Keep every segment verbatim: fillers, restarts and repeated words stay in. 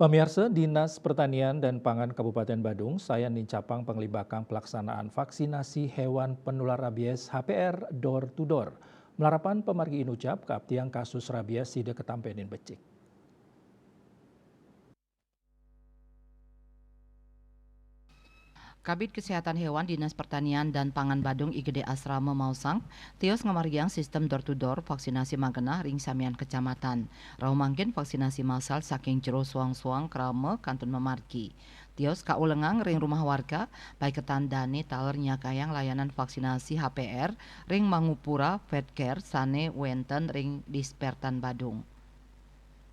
Pamiarsa, Dinas Pertanian dan Pangan Kabupaten Badung sayan nincapang panglibakang pelaksanaan vaksinasi hewan penular rabies H P R door to door. Malarapan pamargi inucap, kaaptian kasus rabies sida katampenin becik. Kabid Kesehatan Hewan Dinas Pertanian dan Pangan Badung I G D Asrama maosang, tios ngamargiang sistem door to door vaksinasi magenah ring samian kecamatan. Rauh mangkin vaksinasi massal saking jero soang-soang krama kantun mamargi. Tios kaulengang ring rumah warga, paiketan dane taler nyakayang layanan vaksinasi H P R ring Mangupura Vet Care sane wenten ring Dispertan Badung.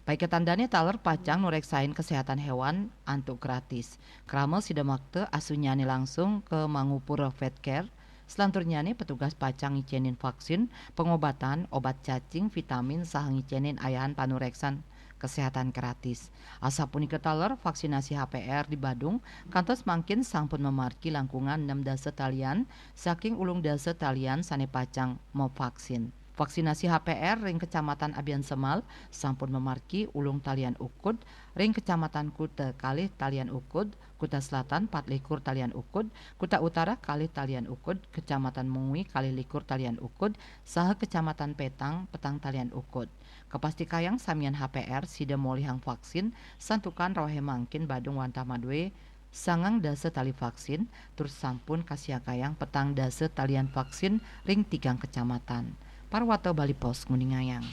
Paiketan dane taler pacang nureksain kesehatan hewan antuk gratis. Krama sida makta asunyane langsung ka Mangupura Vet Care, selanturnyane petugas pacang ngicenin vaksin, pengobatan, obat cacing, vitamin, saha ngicenin ayahan panureksan kesehatan gratis. Asapunika taler, vaksinasi H P R di Badung kantos mangkin sampun mamargi langkungan nem dasa talian saking ulung dasa talian sane pacang mavaksin. Vaksinasi H P R ring Kecamatan Abiansemal sampun mamargi ulung talian ukud, ring Kecamatan Kuta kalih talian ukud, Kuta Selatan patlikur talian ukud, Kuta Utara kalih talian ukud, Kecamatan Mengwi kalih likur talian ukud, saha Kecamatan Petang petang talian ukud. Kapastikayang samian H P R sida molihang vaksin, santukan rawehe mangkin Badung wantah madue sangang dasa tali vaksin, tur sampun kasiagayang petang dasa talian vaksin ring tigang kecamatan. Parwata Bali Post nguningayang.